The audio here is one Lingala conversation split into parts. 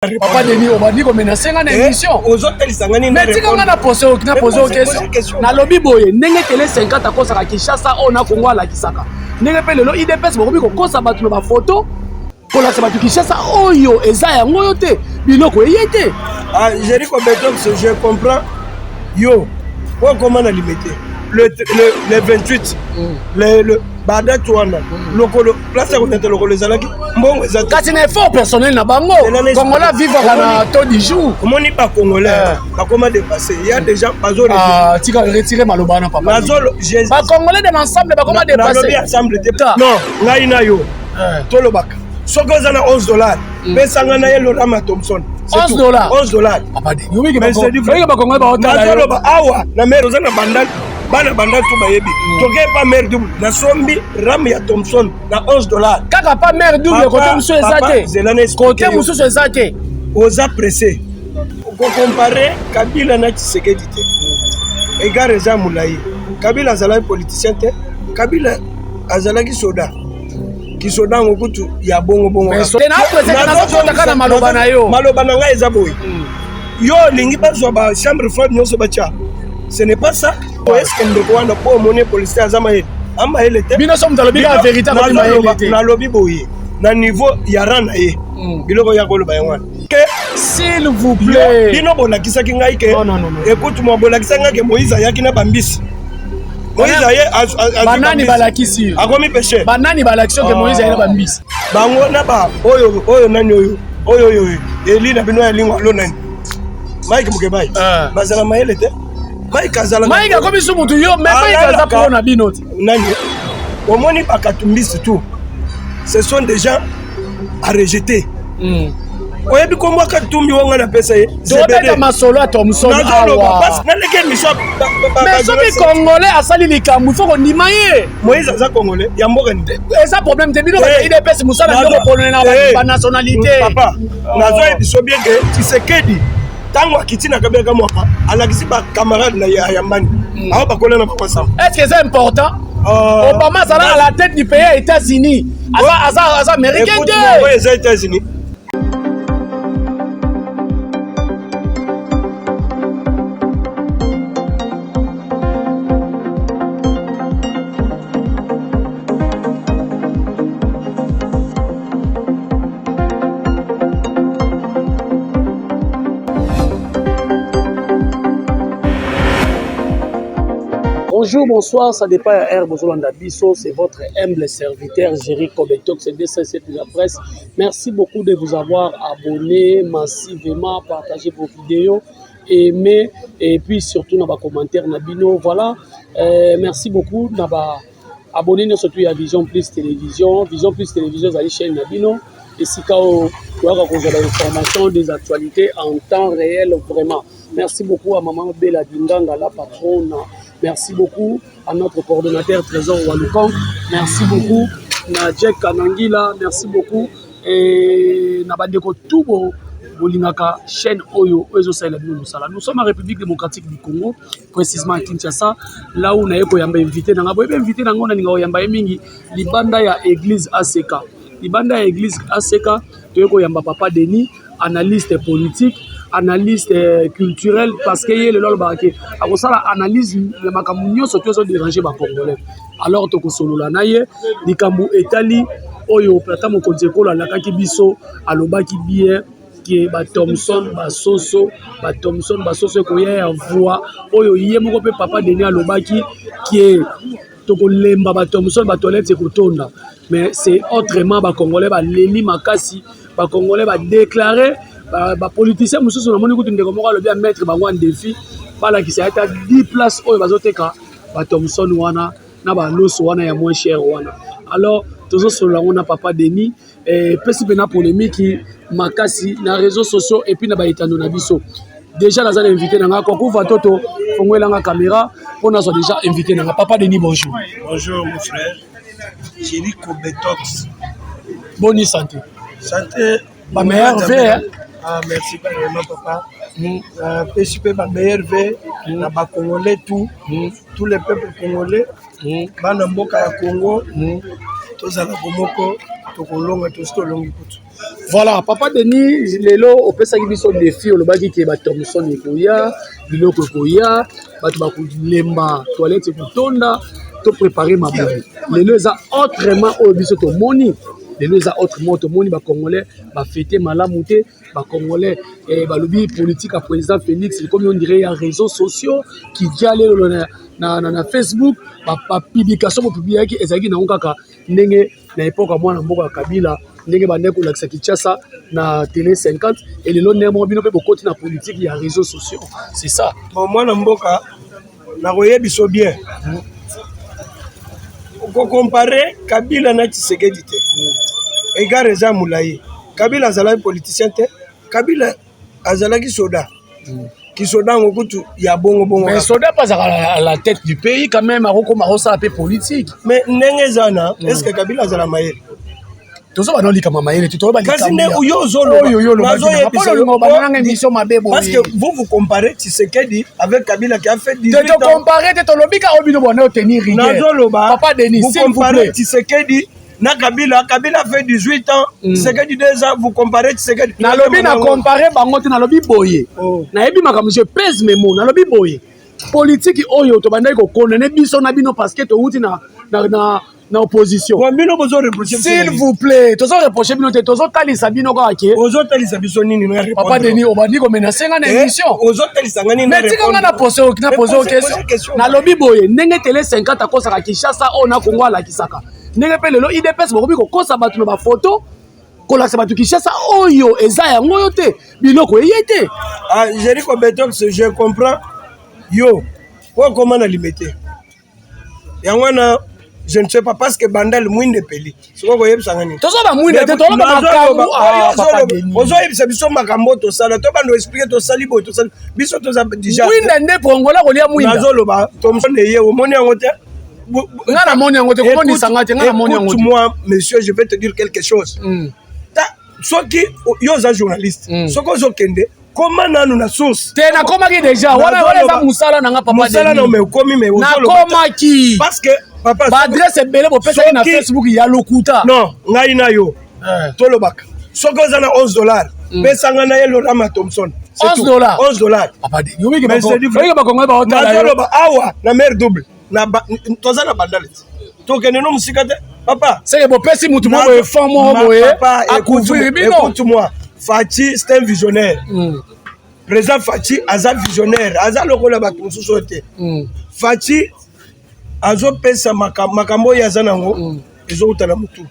Papa Denis, obandi komenase nga na Eh, émission. Ozotalisa nga nini? Mais tika nga na pose na pose question. Nalobi boye ndenge tele 50 akosaka Kinshasa oyo na Congo alakisaka. Ndenge mpe lelo UDPS bakomi kokosa bato na bafoto kolakisa bato Kinshasa oyo eza yango oyo te biloko eye te. Ah, Jericho Betox, je comprends yo okoma na limete le 28 le badate wana lokolo place ya konyata lokolo ezalaki mbongo eza te. Kasi na effort personnel na bango congolais vivaka na taux du jour. Omoni bacongolais bakoma dépassé, ya déjà bazo Ah, tika retire maloba wana papa. Bacongolais de l'ensemble bakoma nalobi dépassé. Ensemble te, non, ngai na yo tolobaka soki oza na 11 $, pesanga na ye lolama Thomson. 11 $. 11 $. Papa Denis, oyiki Mais c'est différent. bacongolais baotala yo. Nazoloba awa na mare oza na Bandal, bana Bandal to bayebi toke pa mare double, nasombi rame ya Thomson na 11 $. Kaka pa mare double, kote mosusu eza Papa, te. zela na expliquer Kote yo. mosusu eza te. Oza pressé kocomparer Kabila na Tshisekedi te, écart eza molai. Kabila azalaki politicien te, Kabila azalaki soda, kisoda yango kutu ya bongo bongo. Mais te na pressé te, nazokota na maloba na yo. Maloba na ngai eza boye: yo olingi bazwa bachambre froide nyonso batya, ce n'est pas ça. Est-ce ndeko wana mpo omoni policier aza mayele, amayele te? Bino so moto alobi kaka vérité akomi mayele te. Nalobi boye, na niveau ya rang na ye, biloko ya koloba yango wana ke S'il vous plaît. Bino bolakisaki ngai ke Non, non, non, non. Écoute moi, bolakisaki ngai ke Moïse ayaki na bambisi, Moïse aye azwi Banani bambisi. balakisi yo? Akomi péché. Banani balakisi yo ke Moïse aye na bambisi? Bango na ba oyo oyo nani oyo oyo oyo eli na bino ya lingwa alo nani, Mike Mukebai. Ah. Bazala mayele te, Mike azalaka Mike akomi su mutu yo, mais Mike aza Alalaka. pro na bino te. Nani omoni bakatumbisi tout, ce sont des gens à rejeter. Oyebi kombo Katumbi wonga napesa ye? Tobeta masolo ya Thomson Nazoloba awa. parce naleki émission. Mais soki congolais asali likambo, il faut kondima ye. Moïse aza congolais ya mboka nini? Eza problème te, bino bato UDPS mosala bino koponela na banationalité. Papa, nazoyebi so bien ke Tshisekedi ntango akiti na Kabila Mwaka, alakisi bacamarade na ye ayambani awa, bakola na bango ensemble. Est ce que eza important? Obama azala à la tête du pays ya États-Unis, aza américain Écoute, te. oyo eza États-Unis. Bonjour, bonsoir, ça dépend à R Bozolanda Bisso, c'est votre humble serviteur Jerry Kobetok, c'est 207 de la presse. Merci beaucoup de vous avoir abonné massivement, partagé vos vidéos, aimé et puis surtout dans vos commentaires na bino. Voilà, merci beaucoup na ba abonné surtout à Vision Plus Télévision. Vision Plus Télévision, vous allez chaîne na bino. Esika oyo toyaka kozwa information des actualités en temps réel vraiment. Merci beaucoup à maman Bella Dinganga, la patronne. Merci beaucoup à notre coordonnateur Trésor Walukan. Merci beaucoup na Jack Kanangila. Merci beaucoup et na bandeko tubo bolingaka chaîne oyo oyo ezosalela bino mosala. Nous sommes en République démocratique du Congo, précisément à Kinshasa, là où naye koyamba invité na nga. Boyebi invité na ngo, nalinga koyamba ye mingi, libanda ya église ACK. Libanda ya église ACK, toye koyamba papa Denis, analyste politique, analyste culturel, parce que ye lelo alobaka ke akosala analyse ya makambo nyonso to ezodéranger bacongolais. Alors tokosolola na ye likambo etali oyo tata mokonzi ekolo alakaki biso. Alobaki bien ke bathomson basoso, bathomson basoso ekoya ya voi oyo ye moko mpe papa Denis alobaki ke tokolemba bathomson, batoilette ekotonda. Mais c'est autrement, bacongolais baleli makasi, bacongolais badéclarer bapoliticien mosusu. Namoni kutu ndeko moko alobi amettre bango en défi, balakisa ata 10 place oyo bazoteka bathomson wana na baloso wana ya moins cher wana. Alors tozosolola yango na papa Denis. Epesi mpena polémique makasi na réseaux sociaux et puis na baetando na biso. Déjà naza na invité na nga kokuva toto fongwelanga caméra mpo nazwa déjà invité na nga. Papa Denis, bonjour. Bonjour mon frère Jerry Kobetox. Boni santé? Santé. Bameilleur vœux, hein? Ah, merci vraiment papa. Napesi mpe bameilleur vœux na bacongolais tout, tous les peuples congolais, bana mboka ya Congo, tozala bomoko. Tokolonga, tosi tolongi kutu. Voilà, papa Denis, lelo opesaki biso défi, olobaki ke bathomson ekoya, biloko ekoya, bato bakolemba, toilette ekotonda, toprépare mabumu. Lelo eza autrement. Oyo biso tomoni lelo eza autrement. Tomoni bacongolais bafete malamu te. Bacongolais balobi politique ya président Félix ekomi, on dirait, ya réseaux sociaux kidia. Lelo na Facebook, bapublication bopubliaki ezalaki nango kaka ndenge na époque ya mwana mboka ya Kabila, ndenge bandeki kolakisa Kinshasa na télé 50. Elelo ndenge moko bino mpe bokoti na politique ya réseaux sociaux, c'est ça? Bon, mwana mboka, nakoyebiso bien, okocomparer Kabila na Tshisekedi te. Écart eza molai. Kabila azalaki politicien te, Kabila azalaki soda. Kisoda yango kutu ya bongo bongo. Mais soda mpe azalaka à la tête du pays quand même, akokoma akosala mpe politique. Mais ndenge eza na, est ce que Kabila azala mayele? Tozo bana likama mayele te, tozoba. Kasi nde yo ozolobananga émission mabe. Parce que vous, vous comparez Tshisekedi avec Kabila qui a fait 18 ans. Tocompare te, tolobi kaka oyo bino bona otenir rigueur. Nazoloba. Papa Denis, vous s'il vous comparez plaît. Tshisekedi na Kabila. Kabila fait 18 ans, Tshisekedi 2 ans. Vous comparez Tshisekedi. Nalobi na compare bango te, nalobi boye. Nayebi makambo, je pèse mes mots. Nalobi boye, politiki oyo tobandaki kokondane biso na bino parce que touti na opposition. Bon, bino bozo reprocher. S'il vous plaît, tozo reproche bino te, tozotalisa bino kaka ke Ozotalisa biso nini? Na Papa Denis, obandi komenacer nga na émission. Ozotalisa nga nini? Mais tika nga na pose na pose question. Nalobi boye, ndenge télé 50 akosaka Kinshasa oyo na Kongo, alakisaka ndenge mpe lelo UDPS bokomi kokosa bato na bafoto, kolakisa bato Kinshasa oyo eza yango oyo te, biloko eye te. Ah, Jericho Betox, je comprends yo po okoma na Limete yango wana. Je ne sais pas, parce que Bandal mwinda epeli, sikoyo koyebisanga nini? Toza bamwinda te, toloba makambo. Ah, ozoyebisa biso makambo tosala, to bando explique, tosali boye, tosali biso toza déjà mwinda nde pongola kolia mwinda. Nazoloba, Thomson eye, omoni yango te. Nga namoni yango te, komonisanga te, nga namoni yango te. Moi, monsieur, je vais te dire quelque chose. Ta soki yo oza journaliste, soki ozokende, koma nanu na source. Te, nakomaki déjà wana. Wana eza mosala na nga, papa. Mosala na, mais okomi, mais nakomaki. Parce que papa, baadresse ebele bopesaki na Facebook ya lokuta. Non, ngai na yo tolobaka, soki oza na 11 $, pesanga na ye lorama Thomson. 11 $? 11 $. Papa, oyike bakongoli baotala. Nazoloba awa na mare double, toza na Bandale te, tokende no mosika te, papa. Seke bopesi mutu moko boye, fond moko boye, acouvrir bino. Écoute moi, Fatshi, c'est un visionnaire. Président Fatshi aza visionnaire, aza lokola bato mosusu oyo te. Fatshi azopesa makambo oyo aza nango, ezowuta na motu,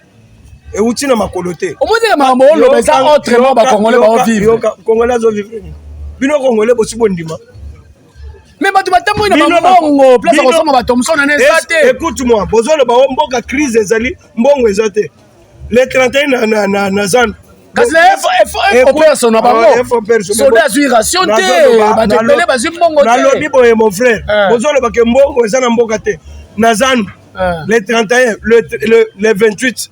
ewuti na makolo te. Omonaka makambo oloba eza autrement, bacongolais baovivre. Congolais azovivre nini? Bino congolais bosi bondima. Mais bato batamboli na bambongo, place ya kosomba bathomson wana eza te. Écoute moi, bozoloba o mboka crise ezali, mbongo eza te. Le 31 na zando. Kasi na effort na bango, soda azwi ration te, bato ebele bazwi mbongo te. Nalobi boye, mon frère, bozoloba ke mbongo eza na mboka te. Na zando, le 31, le 28,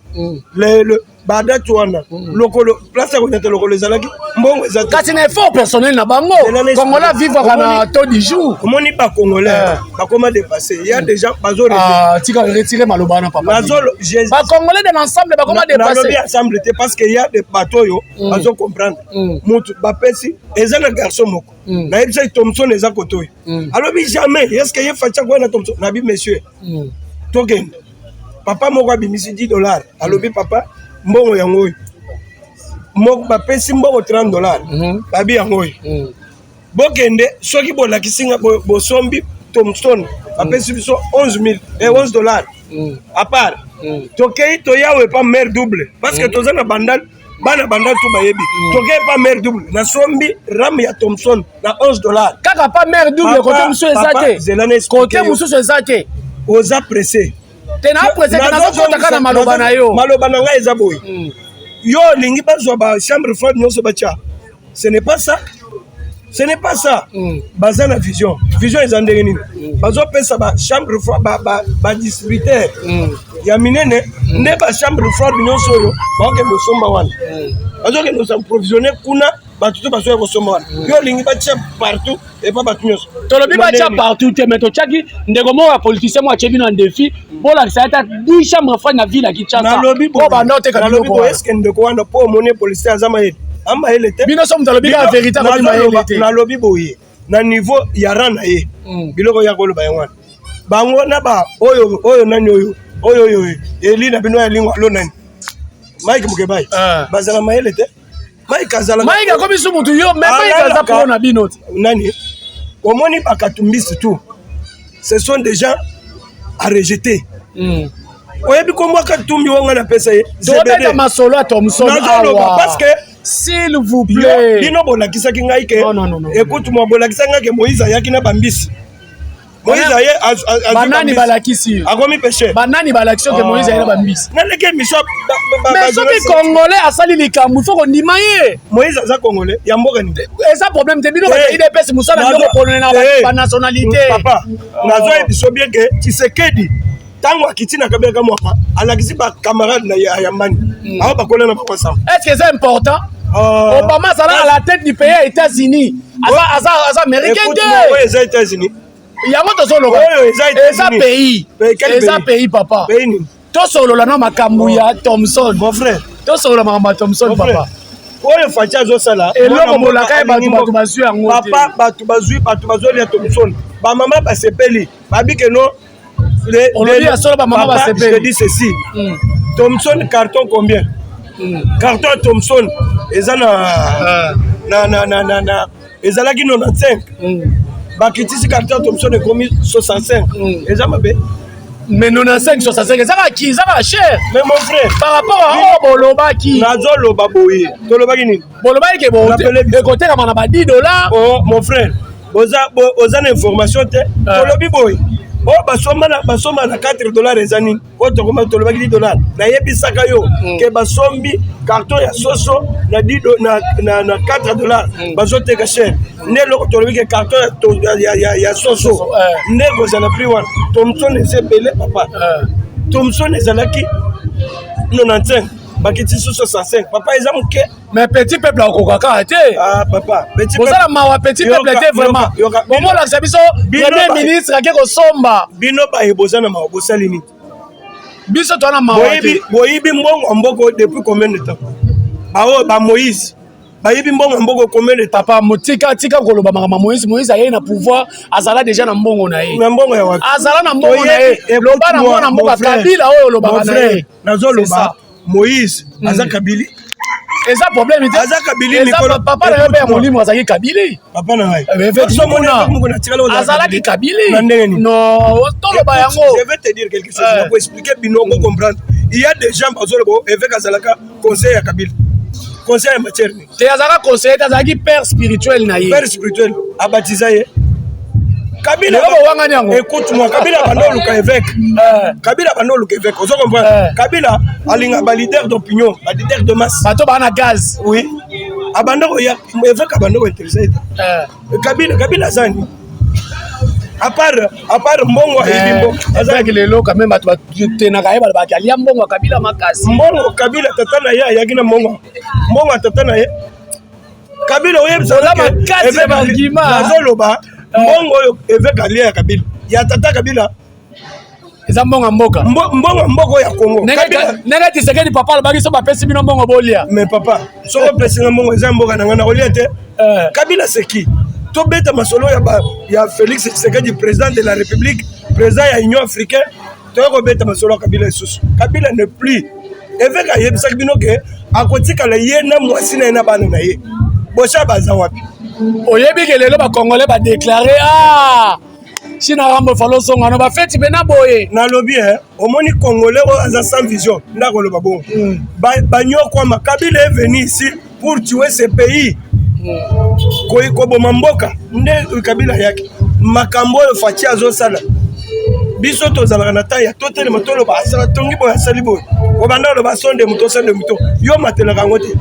le badate wana, lokolo place ya konyata lokolo ezalaki, mbongo eza te. Kasi na effort personnel na bango, congolais vivaka na taux du jour. Omoni, bacongolais bakoma dépassé, ya déjà bazo Tika, retire maloba wana, papa. Bacongolais de l'ensemble bakoma dépassé. Nalobi ensemble te, parce que ya de bato oyo bazo comprendre. Mutu bapesi eza na garçon moko, nayebisaki Thomson eza kote oyo, alobi jamais, est ce que ye Fatshi akoya na Thomson? Nabi monsieur, tokende. Papa moko abimisi 10 $, alobi papa, mbongo yango oyo. Moko bapesi mbongo 30 $, babi yango oyo, bokende, soki bolakisi nga bosombi Thomson, bapesi biso 11 000 et 11 $ à part. Tokei, toyawe epa mare double, parce que toza na Bandal, bana Bandal to bayebi. Tokei epa mare double, nasombi rame ya Thomson na 11 $. Kaka pa mare double, kote mosusu eza te, kote mosusu eza te. Oza pressé. Te, na pressé te, nazokota kaka na maloba na yo. Maloba na ngai eza boye: yo olingi bazwa bachambre froide nyonso batya, ce n'est pas ça, ce n'est pas ça. Baza na vision. Vision eza ndenge nini? Bazopesa bachambre froide, badistributeur ya minene nde bachambre froide nyonso oyo baokende osomba wana, bazokende os'approvisionner kuna. Bato to bazoya kosomba wana. Yo olingi batia partout epa bato nyonso. Tolobi batia partout te, mais totiaki ndeko moko ya politicien moko atie bino en défi, bolakisa ata 10 chambre froide na ville ya Kinshasa. Nalobi po banda oteka biloko wana. Est-ce que ndeko wana, po omoni policier aza mayele, amayele te? Bino so moto alobi kaka vérité, akomi mayele te. Nalobi boye, na niveau ya rang na ye, biloko ya koloba yango wana, bango na ba oyo oyo nani, oyo oyo oyo eli na bino ya lingo alo nani, Mike Mukebayi, bazala mayele te. Mike azala Mike akomi su mutu yo, mais Mike aza pro na bino te. Nani omoni bakatumbisi tout, ce sont des gens à rejeter. Oyebi kombo Katumbi wonga napesa ye? Tobeta masolo ya Thomson. Nazoloba parce que S'il vous plaît. Bino bolakisaki ngai ke, écoute moi, bolakisaki ngai ke Moïse ayaki na bambisi. Moïse aye. Banani balakisi? Akomi péché. Banani balakisi ke Moïse aye na bambisi? Naleki émission. Mais soki Congolais asali likambo, il faut kondima ye. Moïse aza Congolais ya mboka nini? Eza problème te. Bino bato UDPS, mosala bino koponela na banationalité. Papa, nazwa biso bien ke Tshisekedi, ntango akiti na Kabila Kamwaka, alakisi bacamarade na ye ayambani awa, bakola na bango ensemble. Est ce que eza important? Obama azala à la tête du pays ya États-Unis, aza américain te. Oyo eza États-Unis. Yango tozoloba. Oyo eza Eza pays, eza pays, papa. Pays nini? Tosolola na makambo ya Thomson. Mon frère. Tosolola makambo ya Thomson, papa. Oyo Fatshi azosala. Eloko bolaka ye, bato, bato bazwi yango. Papa, bato bazwi, bato bazolia Thomson, bamama basepeli, babike no. Olobi ya solo, bamama basepeli. Je dis ceci: Thomson carton combien? Carton ya Thomson eza na ezalaki 95, bakitisi carton ya Thomson, ekomi 65. Eza mabe? Mais 95, 65 ezaka, ezaka cher. Mais mon frère, par rapport à oyo bolobaki. Nazoloba boye, tolobaki nini? Bolobaki ke ekotekama na ba 10 $. Oh mon frère, oza na information te. Tolobi boye, oyo basomba na 4 $, eza nini oyo tokoma? Tolobaki 10 $. Nayebisaka yo ke basombi carton ya soso na 4 $, bazoteka cher. Nde eloko tolobi ke carton ya soso nde ekozala prix wana. Thomson eza ebele, papa. Thomson ezalaki 95, bakiti susu 65, papa, eza moke. Mais petit peuple akokoka kaka te. Ah papa, petit bozala mawa, petit peuple te vraiment. Bomolakisa biso premier ministre ake kosomba. Bino baye boza na mawa, bosali nini? Biso toza na mawa te. Boyibi mbongo ya mboka depuis combien de temps? Baoyo bamoïse bayibi mbongo ya mboka combien de temps? Papa, motika, tika koloba makambo Moïse. Moïse ayei na pouvoir, azala déjà na mbongo na ye. Na mbongo ya wapi? Azala na mbongo na ye. Loba na mwana mboka Kabila oyo olobaka na ye. Nazoloba, Moïse aza Kabili. Eza problème te. Aza Kabili. Mikolo papa na yo mpe ya molimo azalaki Kabili. Papa na ngai azalaki Kabili. Na ndenge nini? Non, toloba yango. Je vais te dire quelque chose, nako expliquer bino ko comprendre. Il y a des gens bazoloba évêque azalaka conseil ya Kabila. Conseil ya matière nini? Te, azalaka conseiller te, azalaki père spirituel na ye. Père spirituel, abatiza ye Kabila. Bowangani yango. Écoute moi, Kabila banda oluka évêque, Kabila banda oluka évêque, ozo comprendre? Kabila alinga ba leader d'opinion, ba leader de masse. Bato baa na gaz. Oui, abanda koya évêque, abanda kointeresse ye te Kabila. Kabila aza nini à part mbongo ayibi? Mbongo azalaki lelo quand même, bato batenaka ye, balobaki alia mbongo ya Kabila makasi. Mbongo Kabila, tata na ye ayaki na mbongo, mbongo ya tata na ye Kabila. Oyebisa, nazoloba mbongo oyo évêque alia ya Kabila, ya tata Kabila. Eza mbongo ya mboka. Mbongo ya mboka ya Kongo. Ndenge Tisekedi, papa, alobaki so bapesi bino mbongo, bolia. Mais papa, soki opesi nga mbongo, eza mboka na ngai, nakolia te? Kabila seki tobeta masolo ya Félix Tshisekedi, président de la République, président ya Union africaine. Toya kobeta masolo ya Kabila lisusu. Kabila ne plus évêque. Ayebisaki bino ke akotikala ye na mwasi na ye na bana na ye. Bosha baza wapi? Oyebi ke lelo bacongolais badéclare: ah, China Rambo, falo ozonga bafeti mpe na boye. Nalobi e, omoni Congolais oyo aza sans vision, ndakoloba bongo. Banyokwama. Kabila est venu ici pour tuer ce pays. Koboma mboka nde Kabila ayaki. Makambo oyo Fatshi azosala, biso tozalaka na tai ya totelema, toloba asala tongi boye, asali boye. Obanda oloba sonde moto, osande moto, yo matelaka yango te.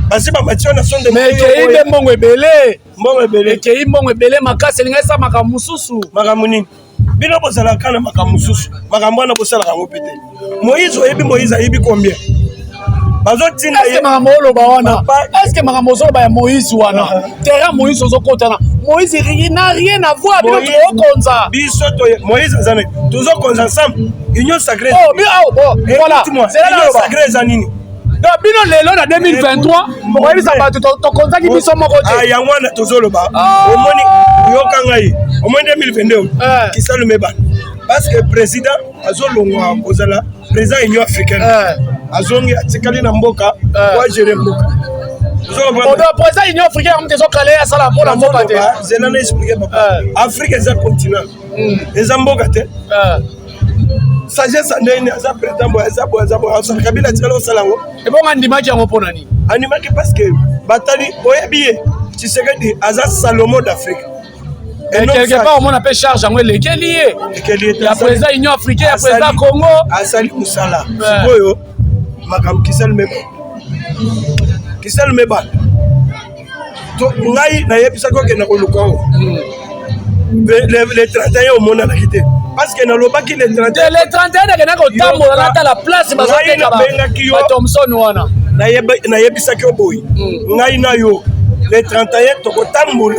Basi bamati yo na sonde. Mais ekei nde mbongo ebele. Mbongo ebele. Ekei mbongo ebele makasi, elingi esa makambo mosusu. Makambo nini? Bino bozalaka na makambo mosusu, makambo wana bosalaka yango mpe te. Moïse, oyebi Moïse ayebi combien? Bazotinda ye makambo oloba wana, est-ce makambo ozoloba ya Moïse wana, terrain Moïse ozokotana, Moïse n'a rien à voir, bino tozokonza. Biso Moïse aza nani? Tozokonza ensemble, union sacrée. Oh, oh, bon, voilà. Union sacrée eza nini? Donc bino lelo na 2023 bokoyebisa bato tokonzaki biso moko te? Yango wana tozoloba. Omoni, yoka ngai, omoni 2022 kisalu mebana, parce que président azolongwa kozala président Union africaine, azongi, atikali na mboka po agérer mboka. Président Union africaine yango te ezokale asala mpona mboka te. Zela na expliquer, papa. Afrique eza continent, eza mboka te. Sagesse ndenge aza président boye, aza boye, aza boye, asala. Kabila atikali kosala yango. Ebongo andimaki yango mpona nini? Andimaki parce que batali, oyebi ye, Tshisekedi aza Salomo d'Afrique. Quelque part omona mpe charge yango elekeli ye ya président Union africaine, ya président Congo. Asali mosala. Sikoyo makambo kisalu meba, kisalu meba, ngai nayebisaki okenda koluka o le 31, omonanaki te, parce que nalobaki le 31. Le 31 nakendaki kotambola, natala place bazoteka bathomson wana. Nayebisaki yo boye, ngai na yo le 31 tokotambola.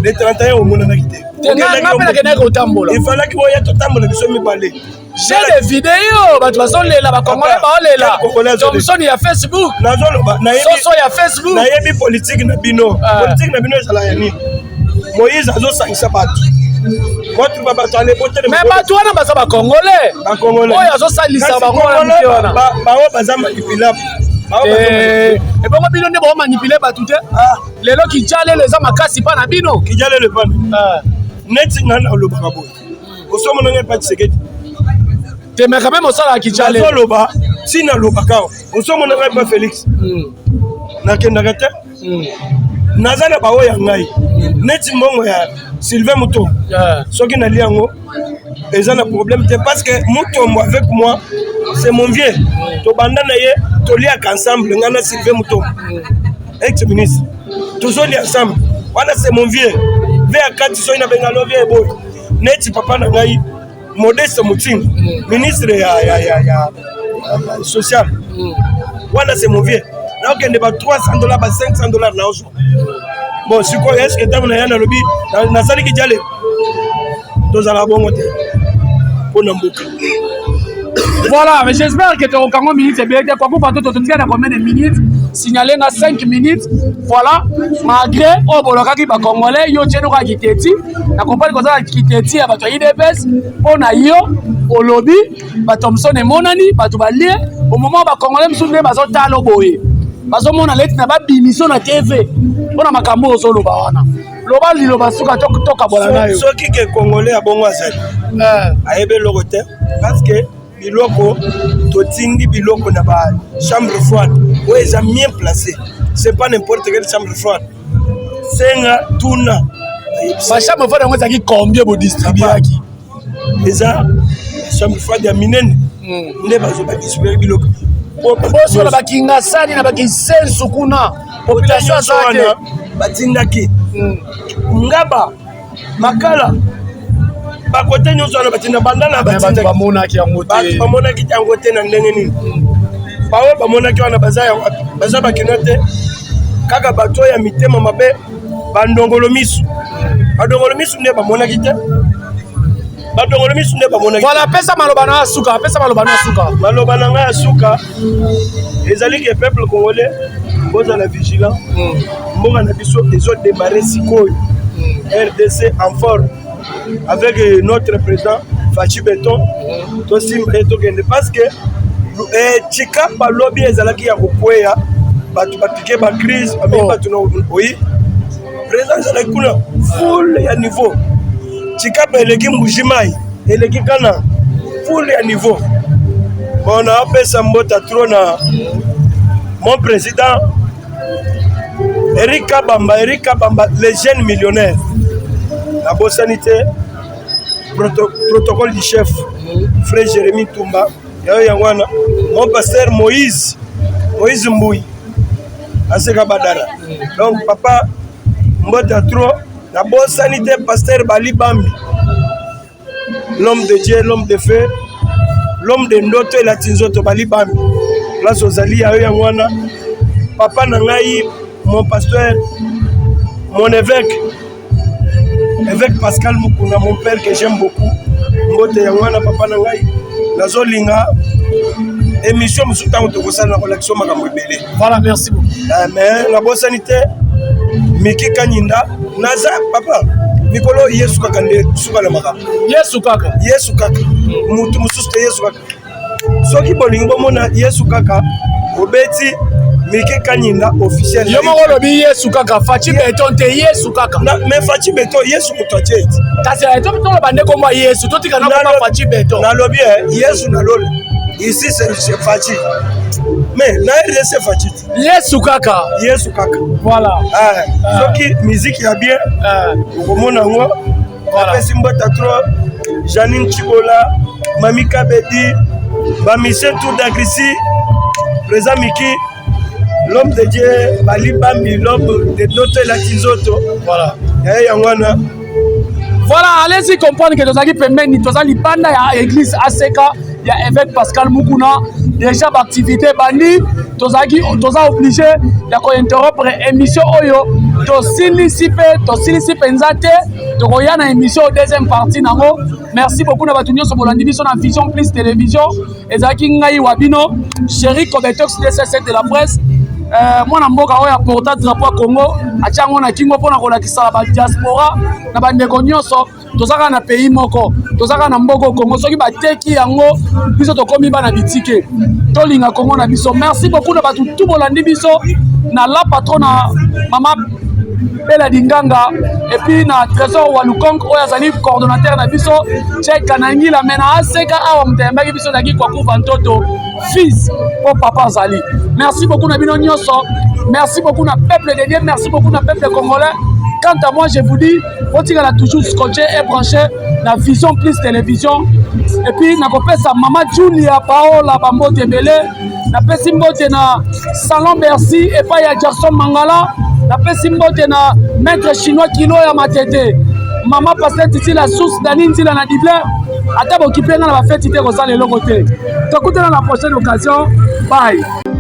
Le 31 omonanaki te. Nga mpe nakendaki kotambola. Efalaki oya totambola biso mibale. J'ai des vidéos, bato bazolela, bacongolais baolela Thomson ya Facebook. Nazoloba. Soso ya Facebook. Nayebi politike na bino. Politike na bino ezala ya nini? Moïse azosangisa bato, motuba bato alebotele. Mais bato wana baza bacongolais. Bacongolais. Oyo azosalisa bango wana mike wana. Bango baza manipulable. Ebongo bino nde baomanipuler bato te? Lelo kijalelo eza makasi mpa na bino. Kijalelo epana neti ngai nalobaka boye, osomona ngai epa Tshisekedi? Te, mais quand même osalaka kijalelo. Nazoloba, si nalobaka awa, osomona ngai epa Félix? Nakendaka te. Naza na baoyo ya ngai, neti mbongo ya Sylvain Mutombo, soki nalia yango eza na problème te, parce que Mutombo avec moi, c'est mon vieux, tobanda na ye, toliaka ensemble, ngai na Sylvain Mutombo, ex ministre, tozolia ensemble wana, c'est mon vieux ve ya kati. Soki nabenga lo vieux boy, neti papa na ngai Modeste Mutinga, ministre ya social wana, c'est mon vieux, naokende ba 300 $, ba 500 $ naozwa. Bon, sikoyo est ce que ntango na ya nalobi nasaliki jale, tozala bongo te mpo na mboka. Voilà, mais j'espère que tokokango minutes ebele te. Kwakufa to totika na combien de minutes? Signale nga 5 minutes. Voilà, malgré oyo bolokaki bacongolais, yo tieni kaka kiteti na kompani, kozala kiteti ya bato ya UDPS mpo na yo. Olobi bathomson emonani, bato balie au moment bacongolais mosusu nde bazotala boye, bazomona leti na babimiso na TV mpo na makambo oyo ozoloba wana. Loba liloba suka, tokabola na yo. Soki ke congolais ya bongo azali, ayebi eloko te, parce que biloko totindi, biloko na ba chambre froide oyo eza bien placé, c'est pas n'importe quelle chambre froide. Senga, tuna. Bachambre froide yango ezalaki combien bodistribuaki? Eza chambre froide ya minene nde bazo badistribuer biloko. Bosola bakingasani na bakisensu kuna, population aza te. Batindaki Ngaba, Makala, bakote nyonso wana batinda banda na bato bamonaki yango te. Bato bamonaki yango te na ndenge nini? Baoyo bamonaki wana baza ya wapi? Baza bakino te, kaka bato oyo ya mitema mabe, bandongolo misu, badongolo misu nde bamonaki te, badongolo misu nde bamonaki. Voilà, pesa maloba na ya suka, pesa maloba na ya suka. Maloba na ngai ya suka ezali ke peuple congolais, bozala vigilant. Mboka na biso ezodémarrer sikoyo, RDC en forme avec notre président Fatshi Béton. Tosimba ye, tokende, parce que Tshikapa lobi ezalaki ya kokweya, bato bapike bacrise, bamemi bato na oyi. Président ezalaki kuna, foule ya niveau. Tshikapa eleki Mbuji-Mayi, eleki kana, foule ya niveau. Bon, naopesa mbota trop na mon président Eric Kabamba, Eric Kabamba, les jeunes millionnaires. Nabosani te protocole du chef, frère Jérémy Tumba, yayo yango wana, mon pasteur Moïse, Moïse Mboui, Aseka Badara. Donc papa, mbota trop. Nabosani te pasteur Bali Bambi, l'homme de Dieu, l'homme de feu, l'homme de ndoto elati nzoto, Bali Bambi. Place ozali ya yo yango wana. Papa na ngai, mon pasteur, mon évêque, évêque Pascal Mukuna, mon père que j'aime beaucoup. Mbote yango wana papa na ngai. Nazolinga émission mosusu ntango tokosala na kolakisa makambo ebele. Voilà, merci beaucoup. Mais nabosani te Miki Kanyinda naza papa mikolo Yesu kaka nde suka na makambo. Yesu kaka. Yesu kaka. Mutu mosusu te, Yesu kaka. Soki bolingi bomona Yesu kaka, obeti Miki Kanyinda officiel. Yo moko olobi Yesu kaka, Fatshi Béton te, Yesu kaka. Mais Fatshi Béton, Yesu moto atie ete. Kasi toloba nde kombo ya Yesu, totika na kombo Fatshi Béton. Nalobi Yesu na lola. Ici c'est Fatshi. Mais na RDC Fatshi. Yesu kaka. Yesu kaka. Voilà. Soki musique ya bien, okomona yango. Napesi mbote trop Janine Chibola, Mami Kabedi, Bamisie Tour d'Agrisi, Président Miki, l'homme de Dieu, Bali Bambi, l'homme de Doto elati nzoto. Voilà. Yango wana. Voilà, allez-y comprendre que tozalaki pembeni, toza libanda ya église ACK ya évêque Pascal Mukuna. Déjà baactivité bandi, tozalaki toza obligé ya kointerrompre émission oyo. Tosilisi mpe, tosilisi mpenza te, tokoya na émission deuxième partie nango. Merci beaucoup na bato nyonso bolandi biso na Vision Plus Télévision. Ezalaki ngai wa bino Chéri Cobetox DCC de la presse. Mwana mboka oyo aporta drapeau ya Congo, atia yango na kingo mpona kolakisa ba diaspora na bandeko nyonso. Toza kaka na pays moko, toza kaka na mboka Congo. Soki bateki yango, biso tokomi bana bitike. Tolinga Congo na biso. Merci beaucoup na bato tu bolandi biso na la patron na mama Bela Dinganga, et puis na Trésor Walukong oyo azali coordonnateur na biso, Cheikh Kanangila. Mais na aseka awa moto ayambaki biso ezalaki Kwakuva Ntoto fils po papa azali. Merci beaucoup na bino nyonso, merci beaucoup na peuple de Dieu, merci beaucoup na peuple congolais. Quant à moi, je vous dis, otikala toujours scotché et branché na Vision Plus Télévision. Et puis nakopesa mama Julia Paola bambote ebele. Napesi mbote na Salon Bercy epai ya Jackson Mangala. Napesi mbote na maître chinois Kilo ya Matete, mama Pasteur Titi la source, Dani Nzila na Dublin. Ata bokipe nga na bafeti te, kosala eloko te. Tokutana na prochaine occasion. Bye.